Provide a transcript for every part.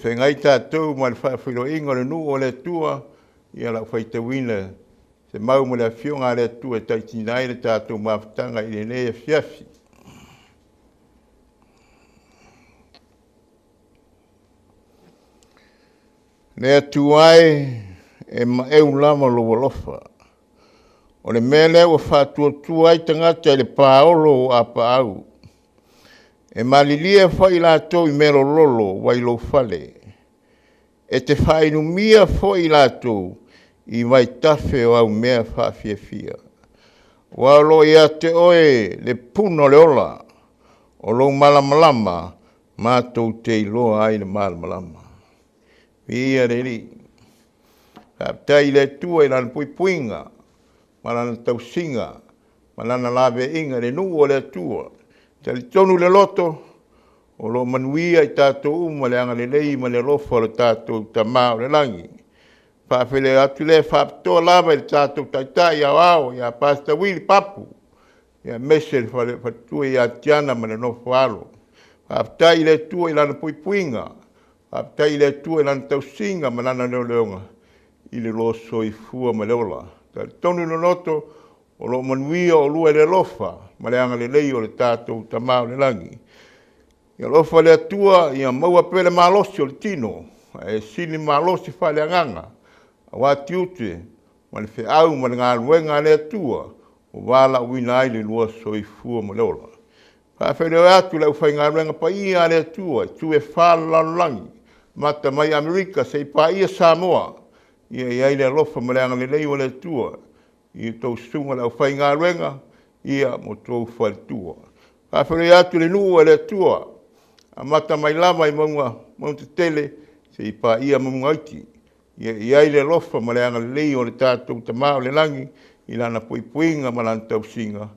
Feagai tatou ma le faafeiloaiga o le nuu o le Atua, ia o lau faitauina se mau ma le Afioga a le Atua e taitina ai le tatou mafutaga i lenei afiafi. Le Atua e, e maeu lava lou alofa, o le mea lea ua faatuatua ai tagata i le paolo o apaau. E malilie foi i latou i mea lololo ua i lou fale, e te faainumia foi i latou i vaitafe o au mea faafiafia. Aua o lo o ia te Oe le puna o le ola, o lou malamalama matou te iloa ai le malamalama. Viia le Alii. Faafetai i le Atua i Lana puipuiga ma Lana tausiga ma Lana laveaiga i le nuu o le Atua. E talitonu le loto o lo o manuia i tatou uma i le agalelei ma le alofa o le tatou Tama o i le lagi. E faafeiloai atu le faapitoa lava i le tatou Taitai Aoao ia Pastor Willie Papu, aemaise le faletua ia Tiana ma le nofo a alo. Faafetai i le Atua i Lana puipuiga, faafetai i le Atua i Lana tausiga ma Lana leoleoga i le lua soifua ma le ola. E talitonu le loto o lo o manuia oulua i le alofa ma le agalelei o le tatou Tama o le lagi. Ia alofa le Atua ia maua pea le malosi o le tino ae sili le malosi faaleagaga aua tiute ma le feau ma le galuega a le Atua ua valaauina ai le lua soifua ma le ola. E faafeiloai atu i le aufaigaluega paia a le Atua i itu e fa o le lalolagi, amata mai Amerika seia paia Samoa. Ia i ai le alofa ma le agalelei o le Atua i a outou susuga i le aufaigaluega ma outou faletua. E faafeiloai atu i le nuu o le Atua, amata mai lava i mauga tetele seia paia mauga iti. Ia i ai le alofa ma le agalelei o le tatou Tama o le lagi i Lana puipuiga ma Lana tausiga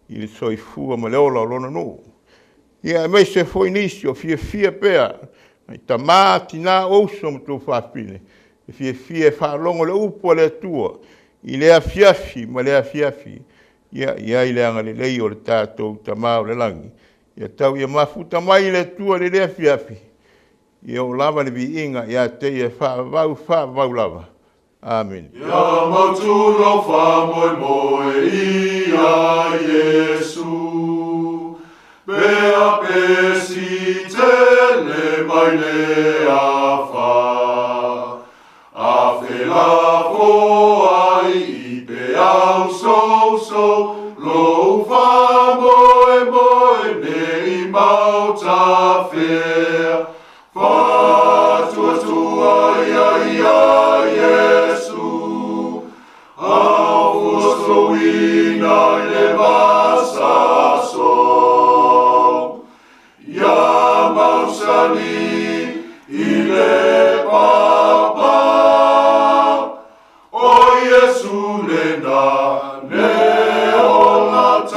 i le soifua ma le ola o Lona nuu. Ia aemaise foi nisi o fiafia pea, nai tama, tina, o uso ma tuafafine e fiafia e faalogo i le upu a le Atua i lea afiafi ma lea afiafi. Ia i ai le agalelei o le tatou Tama o le lagi. Ia tau ia mafuta mai le Atua i lenei afiafi, ia oo lava le viiga ia te Ia e faavavau, faavavau lava. Amene. Ia mautū lou faamoemoe ia Iesu, pe apesi tele mai le afa, a felafoai i peau sousou, lou faamoemoe ne i mautafea. Faatuatua ia ia Iesu, afuosouina i le vasaso. Ia mausali i le papa, o Iesu lena le olataga.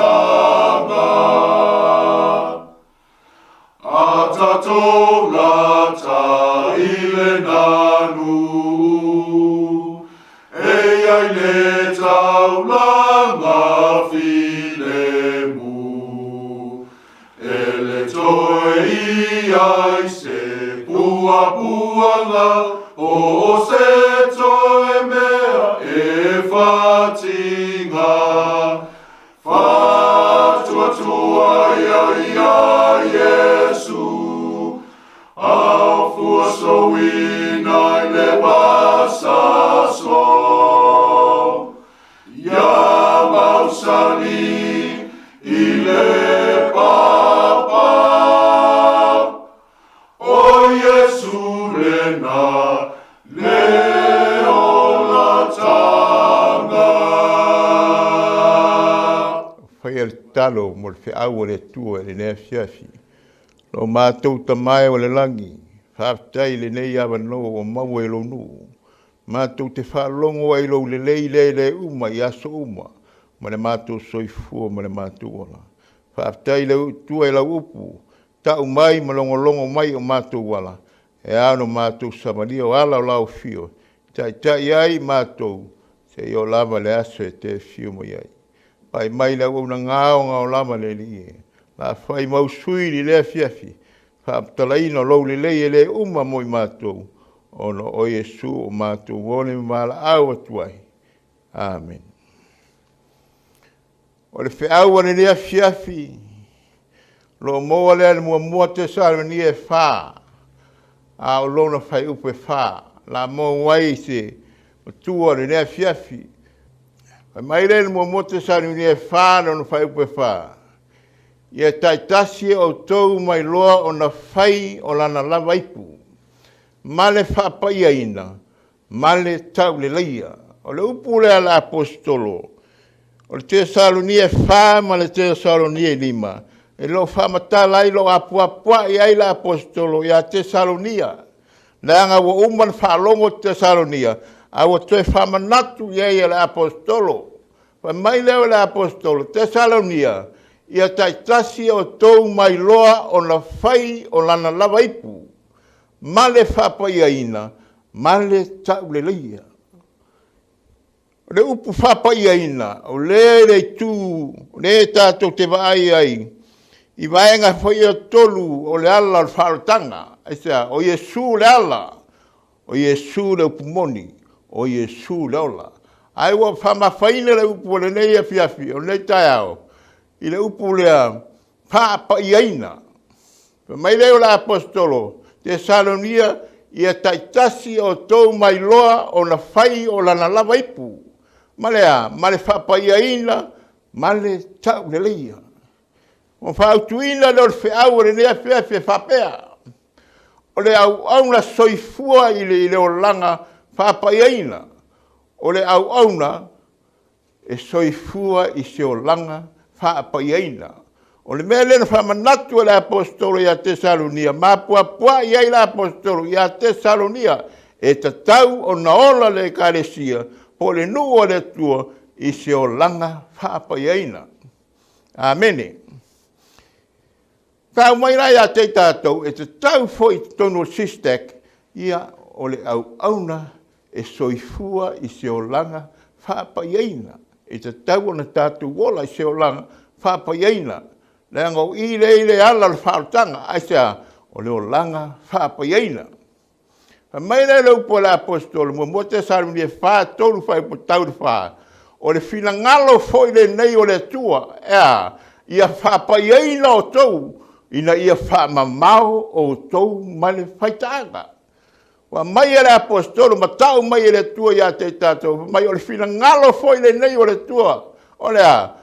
A tatou lata i le nanu, e i ai le taulaga filemu. E le toe i ai se puapuaga, o se toe mea e fatiga. Faatuatua ia ia Iesu, afuosouina i le vasaso. Ia mausali i le papa, o Iesu lena le olataga. Faia le tatalo mo le feau a le Atua i lenei afiafi. Lo matou Tama e o le lagi, faafetai i lenei avanoa ua maua i lou nuu, matou te faalogo ai i lou lelei lea e le uma i aso uma ma le matou soifua ma le matou ola. Faafetai i le Atua i lau upu, tau mai ma logologo mai i o matou ala, e ao ona matou savalia o ala o lau afio, e taitai ai matou seia oo lava i le aso e te afio mai ai. Pai mai le auaunaga ao lava le Alii e, ua fai mau sui i lea afiafi, Faamatalaina o lou lelei e le uma mo i matou, ona o oe Iesu o matou oli ma valaau atu ai. Amene. O le feau a lenei afiafi, o lo o maua lea i le 1 Tesalonia e 4, a o lona fuaiupu e 4, o le a maua ai se matua o lenei afiafi. Fai mai lea i le 1 Tesalonia e 4 lona fuaiupu e 4, Ia taitasi outou mailoa ona fai o lana lava ipu, ma le faapaiaina ma le tauleleia. O le upu lea a le Aposetolo, o le Tesalonia e 4 ma le Tesalonia e 5, e le o faamatala ai, o lo o apoapoai ai le Aposetolo ia Tesalonia, leaga ua uma ona faalogo Tesalonia, a ua toe faamanatu i ai e le Aposetolo. Fai mai lea o le Aposetolo, Tesalonia, ia taitasi outou mailoa ona fai o lana lava ipu, ma le faapaiaina ma le tauleleia. O le upu faapaiaina, o lea e i le itu, o lea tatou te vaai ai i vaega foi ia e tolu o le ala o le faaolataga. Aisea? O Iesu le ala, o Iesu le upu moni, o Iesu le ola. Ae ua faamafaina le upu o lenei afiafi, o lenei taeao, i le upu lea, faapaiaina. Fai mai lea o le Aposetolo, Tesalonia, ia taitasi outou mailoa ona fai o lana lava ipu, ma le a? Ma le faapaiaina ma le tauleleia. Ua fautuaina lea o le feau o lenei afiafi e faapea, o le auauna soifua i le olaga faapaiaina, o le auauna e soifua i se olaga faapaiaina. O le mea lea na faamanatu e le Aposetolo ia Tesalonia ma apoapoai ai le Aposetolo ia Tesalonia, e tatau ona ola le Ekalesia po o le nuu o le Atua i se olaga faapaiaina. Amene. Tau mai la ia te i tatou, e tatau foi i totonu o le SISTEC, ia, o le auauna e soifua i se olaga faapaiaina. E tatau ona tatou ola i se olaga faapaiaina, leaga o i lea e i ai le ala o le faaolataga. Aisea? O le olaga faapaiaina. Fai mai lea o le upu a le Aposetolo 1 Tesalonia 4, 3 fuaiupu e tau i le 4, o le finagalo foi lenei o le Atua, e a? Ia faapaiaina outou ina ia faamamao outou ma le faitaaga. Ua aumai e le Aposetolo ma tau mai e le Atua ia te i tatou, fai mai o le finagalo foi lenei o le Atua, o le a?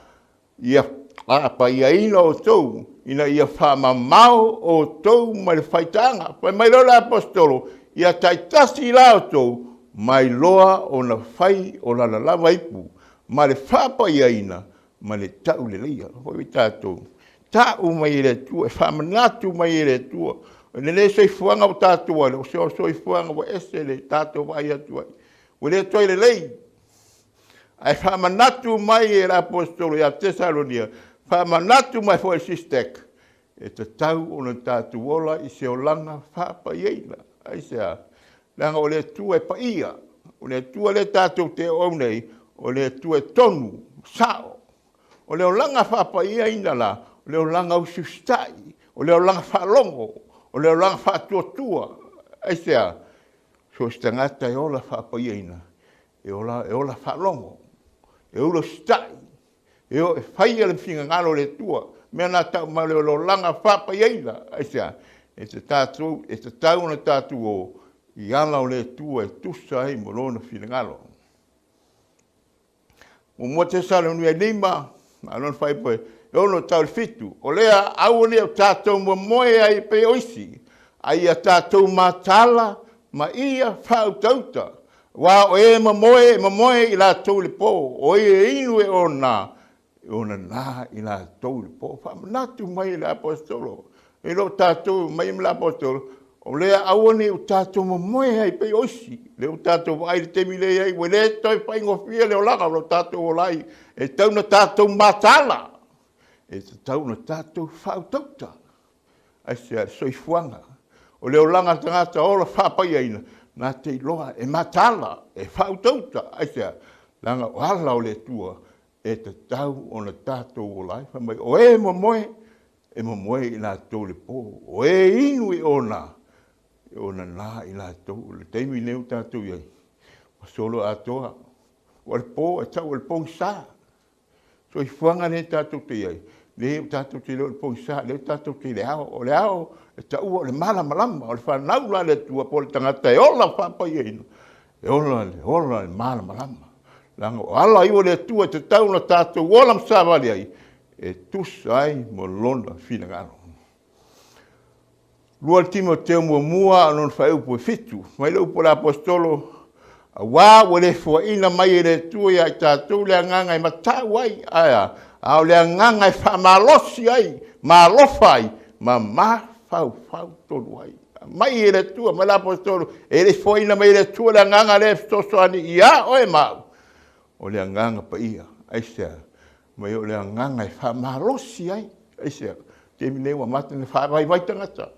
Ia faapaiaina outou ina ia faamamao outou mai le faitaaga. Fai mai loa le Aposetolo, ia taitasi la outou, mailoa ona fai o lana lava ipu, ma le faapaiaina ma le tauleleia. Foi tatou, tau mai e le Atua, e faamanatu mai e le Atua, o lenei soifuaga ua tatou o se soifuaga ua ese le tatou vaai atu ai, ua le toe lelei. Ae faamanatu mai e le Aposetolo ia Tesalonia, faamanatu mai foi e le SISTEC, e tatau ona tatou ola i se olaga faapaiaina. Aisea? Leaga o le Atua e paia, o le Atua lea tatou te auauna i ai, o le Atua e tonu, sao. O le olaga faapaiaina la, o le olaga usiusitai, o le olaga faalogo, o le olaga faatuatua. Aisea? So o se tagata e ola faapaiaina, e ola, e ola faalogo, e ula usitai, e o e faia le finagalo o le Atua. O mea na tau mai o le olaga faapaiaina. Aisea? E te tatou, e tatau ona tatou o i ala o le Atua e tusa ai ma Lona finagalo. 1 Tesalonia 5, a lona fuaiupu e 6 tau i le 7, o lea aua ne i o tatou moemoe ai e pei o isi, a ia tatou mataala ma ia faautauta. Aua o e momoe, e momoe i latou i le po, o e inu e ona, e onana i latou i le po. Faamanatu mai e le Aposetolo, e le o tatou, mai le Aposetolo, o lea aua ne i o tatou momoe ai pei o isi. Lea ua tatou vaai i le taimi lea e i ai, ua le toe faigofie le olaga o lo o tatou ola ai. E tatau ona tatou mataala, e tatau ona tatou faautauta. Aisea? Le soifuaga. O le olaga o le tagata ola faapaiaina, na te iloa, e mataala, e faautauta. Aisea? Leaga o ala o le Atua e tatau ona tatou ola ai. Fai mai, o e momoe, e momoe i latou i le po. O e inu i ona, e onana i latou. O le taimi lenei ua tatou i ai, ua solo atoa. O le po e tau o le pogisa. Soifuaga lea tatou te i ai, lea tatou te le o i le pogisa, lea tatou te i le ao. O le ao e taua o le malamalama, o le fanau la a le Atua po o le tagata e ola faapaiaina, e ola le ola le malamalama. Leaga o ala ia o le Atua e tatau ona tatou ola ma savali ai, e tusa ai ma Lona finagalo. 2 Timoteo muamua lona fuaiupu e 7, fai mai le upu a le Aposetolo, aua ua le foaina mai e le Atua ia i tatou le agaga e matau ai, ae a? A o le agaga e faamalosi ai, ma alofa ai, ma mafaufau tonu ai. Aumai e le Atua, fai mai le Aposetolo, e le i foaina mai e le Atua le agaga lea e fesoasoani ia oe ma au, o le agaga paia. Aisea? Fai mai o le agaga e faamalosi ai. Aisea? O le taimi lenei ua amata ona faavaivai tagata,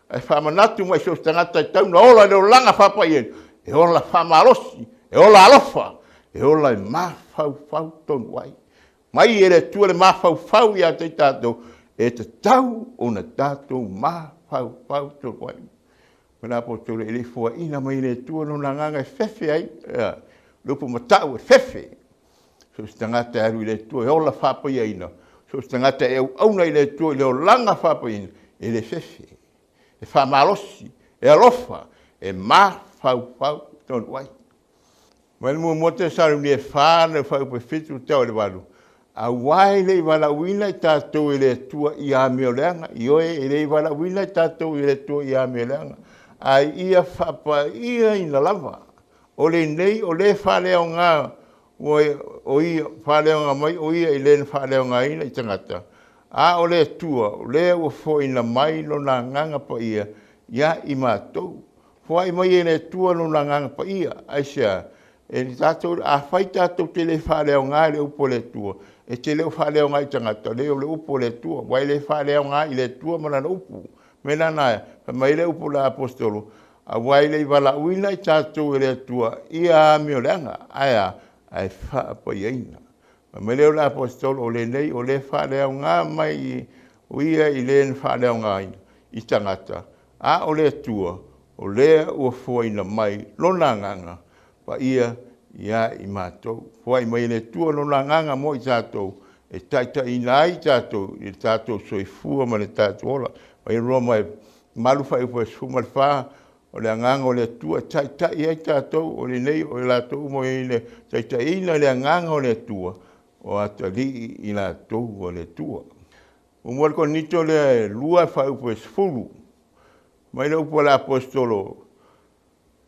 ae faamanatu mai so o se tagata e tatau ona ola i le olaga faapaia, e ola faamalosi, e ola alofa, e ola e mafaufau tonu ai. Mai e le Atua le mafaufau ia te i tatou, e tatau ona tatou mafaufau tonu ai. O le Aposetolo e le i foaina mai e le Atua lona agaga e fefe ai, le upu matau e fefe. So o se tagata e alu i le Atua e ola faapaiaina, so o se tagata e auauna i le Atua i le olaga faapaiaina, e le fefe, e faamalosi, e alofa, e mafaufau tonu ai. Mai le muamua Tesalonia e 4 le fuaiupu e 7 e tau i le 8, aua e le i valaauina i tatou e le Atua i amioleaga, ioe, e le i valaauina i tatou e le Atua i amioleaga, a ia faapaiaina lava. O lenei o le faaleaoga o ia, faaleaoga mai o ia i le na faaleaogaina i tagata, a o le Atua, o lea ua foaina mai Lona Agaga Paia ia i matou. Foai mai e le Atua Lona Agaga Paia. Aisea? E tatou, afai tatou te le faaleaoga i le upu a le Atua, e te le o faaleaoga i tagata, leai o le upu a le Atua, aua e le faaleaoga i le Atua ma Lana upu. O le mea la lena, fai mai le upu a le Aposetolo, aua e le i valaauina i tatou e le Atua ia amioleaga, ae a? Ae faapaiaina. Fai mai lea o le Aposetolo, o lenei o lea e faaleaoga mai o ia i le na faaleaogaina i tagata, a o le Atua, o lea ua foaina mai Lona Agaga Paia ia i matou. Foai mai e le Atua Lona Agaga mo i tatou, e taitaiina ai i tatou i le tatou soifua ma le tatou ola. Fai mai Roma e 8 fuaiupu e 14, o le Agaga o le Atua e taitai ai tatou, o lenei o i latou uma o le taitaiina e le Agaga o le Atua, o atalii i latou a le Atua. 1 Korinito lea e 2 fuaiupu e 10, fai mai le upu a le Aposetolo,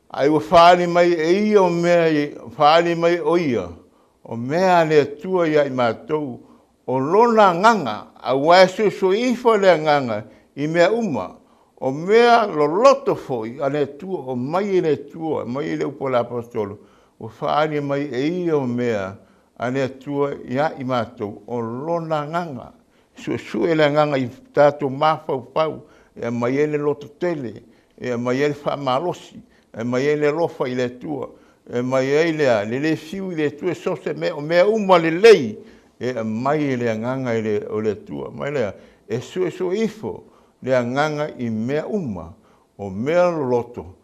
ai ua faaali mai e ia o mea, faaali mai o ia, o mea a le Atua ia i matou, o lona agaga, aua e suesue ifo le agaga i mea uma, o mea loloto foi a le Atua, o mai e le Atua, mai e le upu a le Aposetolo, ua faaali mai e ia o mea a le Atua ia i matou, o lona agaga. Suesue le agaga i tatou mafaufau e aumai ai le lototele, e aumai ai le faamalosi, e aumai ai le alofa i le Atua, e aumai ai le a? Le le fiu i le Atua i so o se mea, o mea uma lelei e aumai e le Agaga o le Atua. Fai mai lea, e suesue ifo le agaga i mea uma, o mea loloto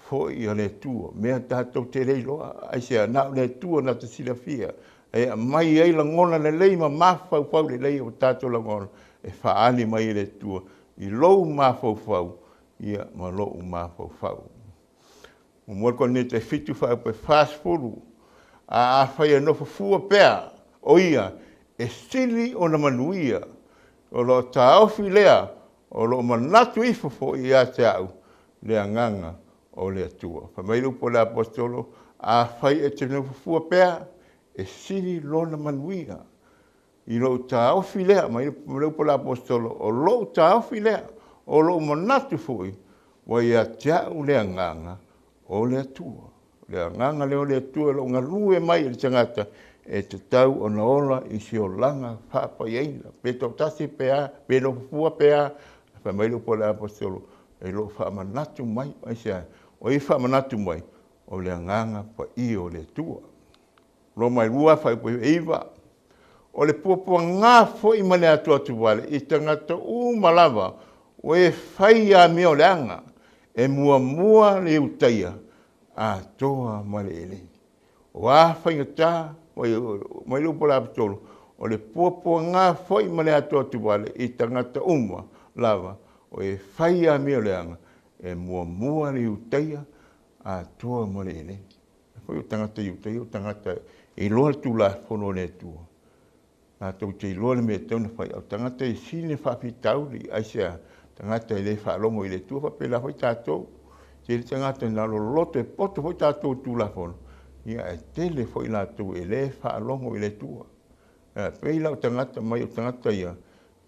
foi a le Atua, mea tatou te le iloa. Aisea? Na o le Atua na te silafia e aumai ai lagona lelei ma mafaufau lelei o tatou lagona e faaali mai e le Atua i lou mafaufau ia ma lou mafaufau. 1 Korinito e 7 fuaiupu e 40, a afai e nofo fua pea o ia, e sili ona manuia, o lo o taofi lea, o lo o manatu ifo foi ia te au le agaga o le Atua. Fai mai le upu a le Aposetolo, afai e te nofo fua pea, e sili lona manuia i lou taofi lea, mai le upu a le Aposetolo, o lou taofi lea, o lou manatu foi, ua ia te au le agaga o le Atua. O le agaga lea o le Atua o lo o galue mai i le tagata e tatau ona ola i se olaga faapaiaina, pe toatasi pe a, pe nofo fua pe a. Fai mai le upu a le Aposetolo, e lo o faamanatu mai, aisea? O ai e faamanatu mai? O le Agaga Paia o le Atua. Roma e 2 fuaiupu e 9. O le puapuaga foi ma le atuatuvale i tagata uma lava o e fai amio leaga, e muamua le Iutaia atoa ma le Eleni. O a faigata mai le upu a le Aposetolo, o le puapuaga foi ma le atuatuvale i tagata uma lava o e fai amio leaga, e muamua le Iutaia atoa ma le Eleni. Foi o tagata Iutaia o tagata e iloa le Tulafono a le Atua, latou te iloa le mea e tatau ona fai, a o tagata e sili faafitauli. Aisea? Tagata e le faalogo i le Atua, faapena foi tatou. E tele tagata na o le loloto e poto foi tatou i le Tulafono, ia ae tele foi latou e le faalogo i le Atua. E pei la o tagata mai o tagata ia,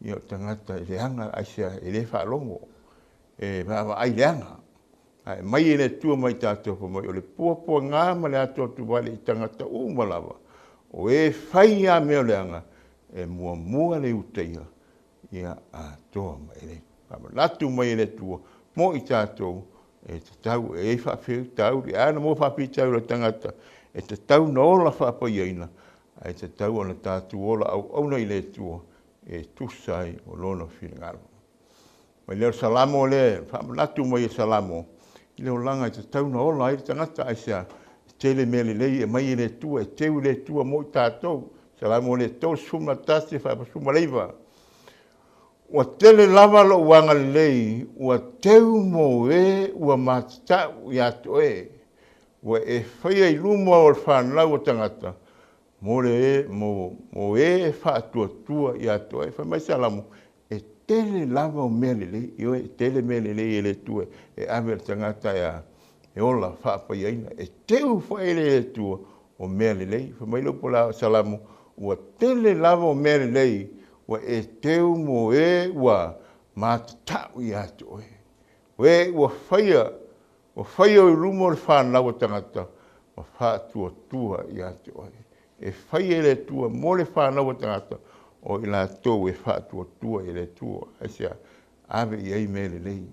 ia o tagata e leaga. Aisea? E le faalogo, e vaavaai leaga. Ae aumai e le Atua mo i tatou, fai mai o le puapuaga ma le atuatuvale i tagata uma lava, o e fai lava mea leaga, e muamua le Iutaia, ia atoa ma Eleni. Faamanatu mai e le Atua mo i tatou, e tatau, e i ai faafitauli. E ala ona maua faafitauli o le tagata, e tatau ona ola faapaiaina, ae tatau ona tatou ola auauna i le Atua e tusa ai o Lona finagalo. Fai mai lea o le Salamo lea, faamanatu mai e Salamo i le olaga e tatau ona ola ai le tagata. Aisea? E tele mea lelei e aumai e le Atua, e teu e le Atua mo i tatou. Salamo lea 31 49. Ua tele lava lou agalelei ua teu mo e ua matatau ia te oe, ua e faia i luma o le fanau a tagata, mo le mo e faatuatua ia te oe. Fai mai Salamo, e tele lava o mea lelei, ioe, e tele mea lelei e le Atua e ave i le tagata e a? E ola faapaiaina. E teu foi e le Atua o mea lelei. Fai mai le upu a Salamo, ua tele lava o mea lelei ua e teu mo e ua matatau ia te oe. O e ua faia, ua faia i luma o le fanau a tagata ma faatuatua ia te oe. E fai e le Atua mo le fanau a tagata, o i latou e faatuatua i le Atua. Aisea? Ave i ai mea lelei.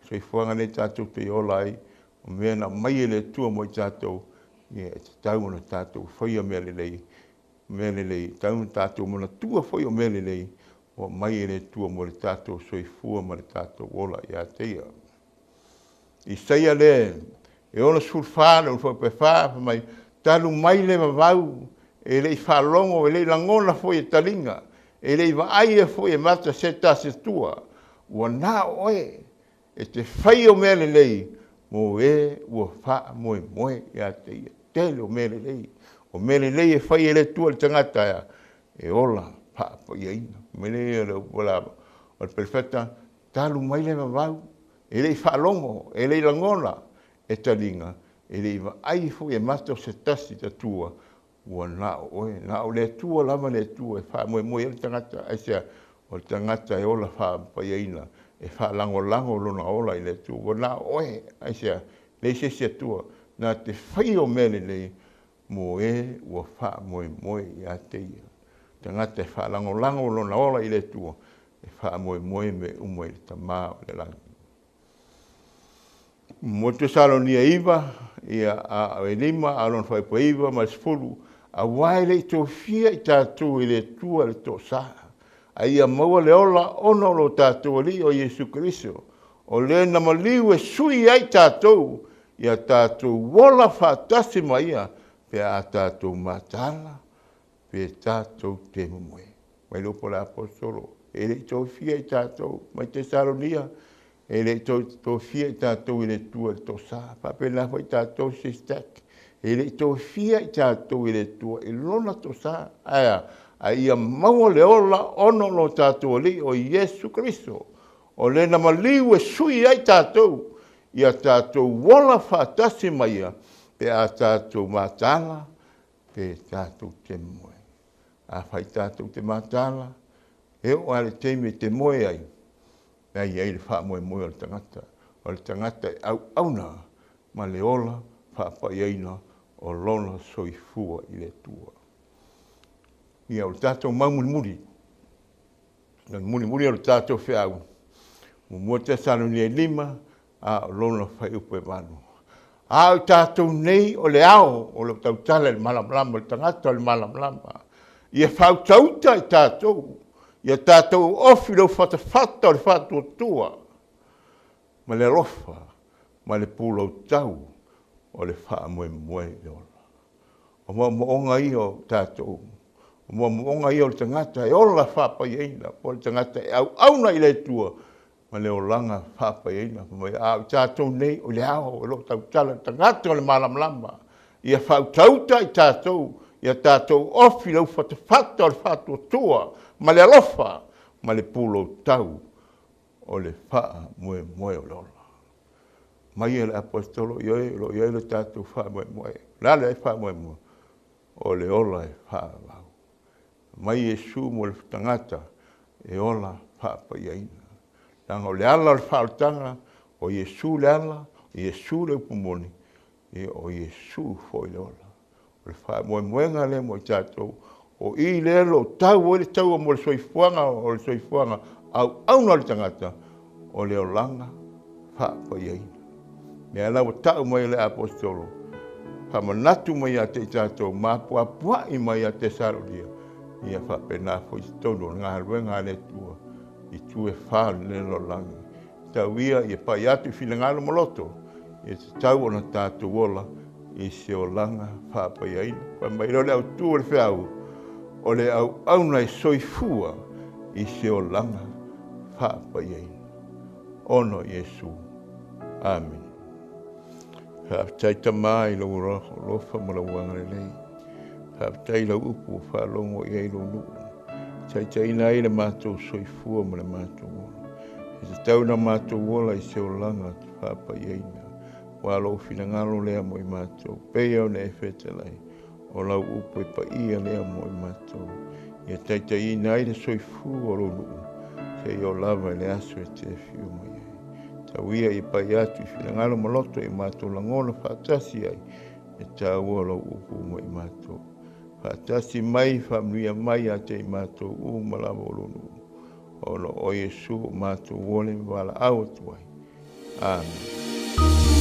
Soifuaga lenei tatou te ola ai, o mea na aumai e le Atua mo i tatou, ia e tatau ona tatou faia mea lelei, mea lelei, e tatau ona tatou manatua foi o mea lelei ua aumai e le Atua mo le tatou soifua ma le tatou ola ia te Ia. Isaia lea e 64 lona fuaiupu e 4, fai mai, talu mai le vavau e le i faalogo, e le i lagona foi e taliga, e le i vaaia foi e mata se tasi Atua, ua na o oe e te faia o mea lelei mo e ua faamoemoe ia te ia. Tele o mea lelei. O mea lelei e fai e le Atua i le tagata e ola faapaiaina. Fai mai lea o le upu a le Perofeta, talu mai le vavau, e le i faalogo, e le i lagona e taliga, e le i vaai foi e mata o se tasi Atua, ua na o oe. Na o le Atua lava le Atua e faamoemoe i ai le tagata. Aisea? O le tagata e ola faapaiaina, e faalagolago lona ola i le Atua. Ua na o oe. Aisea? Leai se isi Atua na te faia o mea lelei mo e ua faamoemoe ia te Ia. Tagata e faalagolago lona ola i le Atua, e faamoemoe mea uma i le Tama o le lagi. Mo Tesalonia 9, ia, a o e 5, a o lona fuaiupu e 9 ma le 10, aua e le i tofia i tatou e le Atua le toasa, a ia maua le ola ona o lo tatou Alii o Iesu Keriso, o le na maliu e sui ai tatou, ia tatou ola faatasi ma ia, pe a tatou mataala pe tatou te momoe. Mai le upu a le Aposetolo, e le i tofia i tatou, mai Tesalonia, e le i tofia i tatou e le Atua i le toasa. E faapena foi tatou SISTAC, e le i tofia i tatou e le Atua i lona toasa. Ae a? A ia maua le ola ona o lo tatou Alii o Iesu Keriso, o le na maliu e sui ai tatou, ia tatou ola faatasi ma ia, pe a tatou mataala pe tatou te moe. Afai tatou te mataala, e oo lava i le taimi e te moe ai, la e i ai le faamoemoe o le tagata. O le tagata e auauna ma le ola faapaiaina o lona soifua i le Atua. Ia, o le tatou mau mulimuli, o le mulimuli o le tatou feau, 1 Tesalonia 5, a o lona fuaiupu e 8. A o i tatou nei o le ao o lo o tautala i le malamalama, o le tagata o le malamalama. Ia faautauta i tatou, ia tatou ofi i le ufatafata o le faatuatua ma le alofa ma le pulautau o le faamoemoe i le ola. O moomooga ia o tatou, o moomooga ia o le tagata e ola faapaiaina, po o le tagata e auauna i le Atua ma le olaga faapaiaina. Fai mai, a o i tatou nei, o le ao o lo o tautala i le tagata o le malamalama, ia faautauta i tatou, ia tatou ofi i le ufatafata o le faatuatua ma le alofa ma le pulou tau o le faamoemoe o le ola. Mai e le Aposetolo, ioe, o lo o i ai lo tatou faamoemoe. O le a le faamoemoe? O le ola e faavavau. Mai Iesu mo le tagata e ola faapaiaina. Leaga o le ala o le faaolataga, o Iesu le ala, o Iesu le upu moni, ia o Iesu foi le ola. O le faamoemoega lea mo i tatou, o i lea o lo o tau ai le taua mo le soifuaga, o le soifuaga auauna o le tagata, o le olaga faapaiaina. Lea la ua tau mai e le Aposetolo, faamanatu mai ia te i tatou, ma apuapua'i mai ia Tesalonia, ia faapena foi totonu o le galuega a le Atua i itu e fa o le lalolagi. Tau ia ia pai atu i finagalo ma loto, e tatau ona tatou ola i se olaga faapaiaina. Fai mai lea o le autu o le feau, o le auauna e soifua i se olaga faapaiaina. Ona o Iesu. Amene. Faafetai Tama i lou alofa ma lou agalelei. Faafetai i lau upu ua faalogo i ai lou nuu. Taitaiina ai le matou soifua ma le matou ola. E tatau ona matou ola i se olaga faapaiaina. Aua o lou finagalo lea mo i matou. Pei ona e fetalai, o lau upu e paia lea mo i matou. Ia taitaiina ai le soifua o lou nuu, seia oo lava i le aso e te afio mai ai. Tau ia ia pai atu i finagalo ma loto i matou lagona faatasi ai, e taua lou upu mo i matou. Faatasi mai, faamanuia mai ia te i matou uma lava o lou nuu. Ona o Iesu ua matou ole ma valaau atu ai. Amene.